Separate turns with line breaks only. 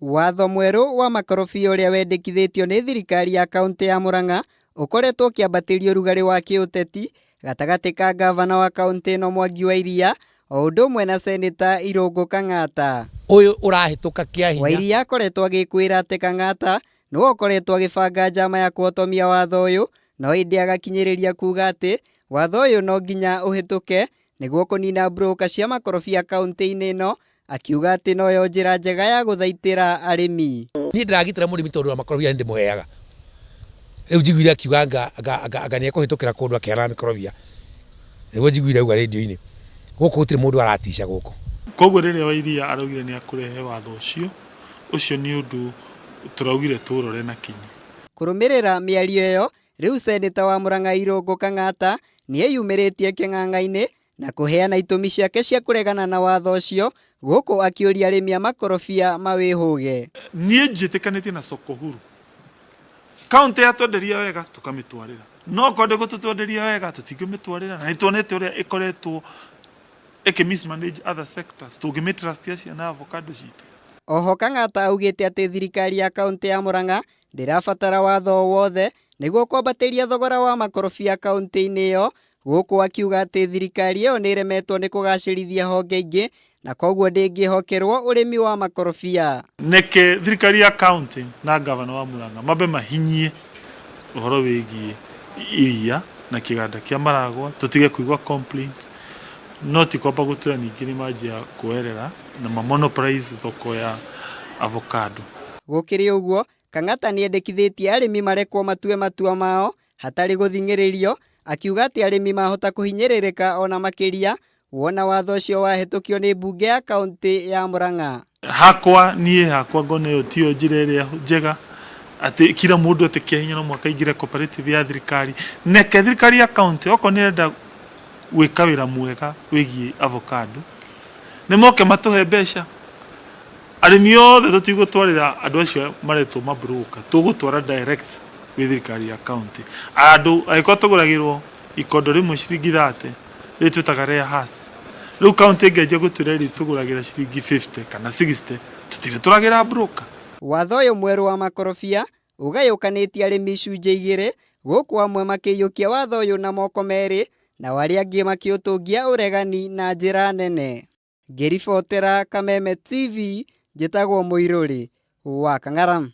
Watho mwerũ wa makorobia ũrĩa wendekithĩtio nĩ thirikari ya kaũntĩ ya Murang'a ũkoretwo ũkĩambatĩria ũrugarĩ wa kĩũteti gatagatĩ ka ngavana wa kaũntĩ ĩno Mwangi wa Iria o ũndũ ũmwe na senĩta Irũngũ Kang'ata.
Ũyũ ũrahĩtũka kĩa hinya.
Wairia akoretwo agĩkwĩra atĩ Kang'ata nĩwe ũkoretwo agĩbanga njama ya kũhotomia watho ũyũ no ĩndĩ agakinyĩrĩria kuga atĩ watho ũyũ no nginya ũhĩtũke nĩguo kũnina broka cia makorobia kaũntĩ-inĩ ĩno, akiuga atĩ noyo njĩra njega ya gũthaitĩra arĩmi.
Niĩ ndĩragitĩra mũrĩmi tondũ wa makorobia nĩ ndĩmũheaga. Rĩu njiguire akiuga anga anga anga anga nĩ ekũhĩtũkĩra kũndũ akĩheanaga mĩkorobia. Nĩguo njiguire auga rĩndiũ-inĩ. Gũkũ gũtirĩ mũndũ aratica gũkũ.
Koguo rĩrĩa Wairia araugire nĩ akũrehe watho ũcio, ũcio nĩ ũndũ tũraugire tũũrore na kinyi.
Kũrũmĩrĩra mĩario ĩyo, Rĩu Seneta wa Murang'a Irũngũ Kang'ata nĩeyumĩrĩtie kĩng'ang'a-inĩ na kũheana itũmi ciake cia kũregana na watho ũcio gũkũ akĩũria arĩmi a makorobia mawĩhũge.
Niĩ njĩtĩkanĩtie na soko huru. County yatwenderia wega tũkamĩtwarĩra, no okorwo ndĩgũtũtwenderia wega tũtingĩmĩtwarĩra na nĩtuonete ũrĩa ĩkoretwo ĩkĩ mismanage other sectors, tũngĩmĩ trust acia na avocado citũ?
Oho Kang'ata augĩte atĩ thirikari ya kauntĩ ya Murang'a ndĩrabatara watho o wothe nĩguo kwambatĩria thogora wa makorobia kauntĩ-inĩ ĩyo, gũkũ akiuga atĩ thirikari ĩyo nĩ ĩremetwo nĩ kũgacĩrithia honge ingĩ na koguo ndĩngĩhokerwo ũrĩmi wa makorobia.
Neke thirikari ya county na gavana wa Murang'a mambe mahinyie ũhoro wĩgiĩ iria na kĩganda kĩa Maragwa tũtige kũigua complaint, no ti kwamba gũtwĩra ningĩ nĩ manjia kuoerera na ma monopolize thoko ya avocado.
Gũkĩrĩ ũguo, Kang'ata nĩendekithĩtie arĩmi marekwo matue matua mao hatarĩ gũthing'ĩrĩrio, akiuga atĩ arĩmi mahota kũhinyĩrĩrĩka ona makĩria wona watho ũcio wahĩtũkio nĩ mbunge ya kaũntĩ ya Murang'a.
Hakwa niĩ hakwa ngona ĩyo tiyo njĩra ĩrĩa njega atĩ kila mũndũ atĩ kĩa hinya no mũhaka aingĩre cooperative ya thirikari. Neke thirikari ya county okorwo nĩ ĩrenda gwĩka wĩra mwega wĩgiĩ avocado nĩ moke matũhe mbeca. Arĩmi othe tũtigũtwarĩra andũ acio maretwo ma broker, tũgũtwara direct gwĩ thirikari ya county. Andũ angĩkorwo tũgũragĩrwo ikondo rĩmwe ciringi 30, rĩrĩ twĩtaga rare Hass, rĩu county ĩngĩanjia gũtwĩra ĩrĩtũgũragĩra ciringi 50 kana 60, tũtirĩtũragĩra broker.
Watho ũyũ mwerũ wa makorobia ũgayũkanĩtie arĩmi icunjĩ igĩrĩ, gũkũ amwe makĩiyũkia watho ũyũ na moko merĩ, nao arĩa angĩ makĩũtũngia ũregani na njĩra nene. Ngĩribotera Kameme TV, njĩtagwo Mũirũrĩ wa Kang'ara.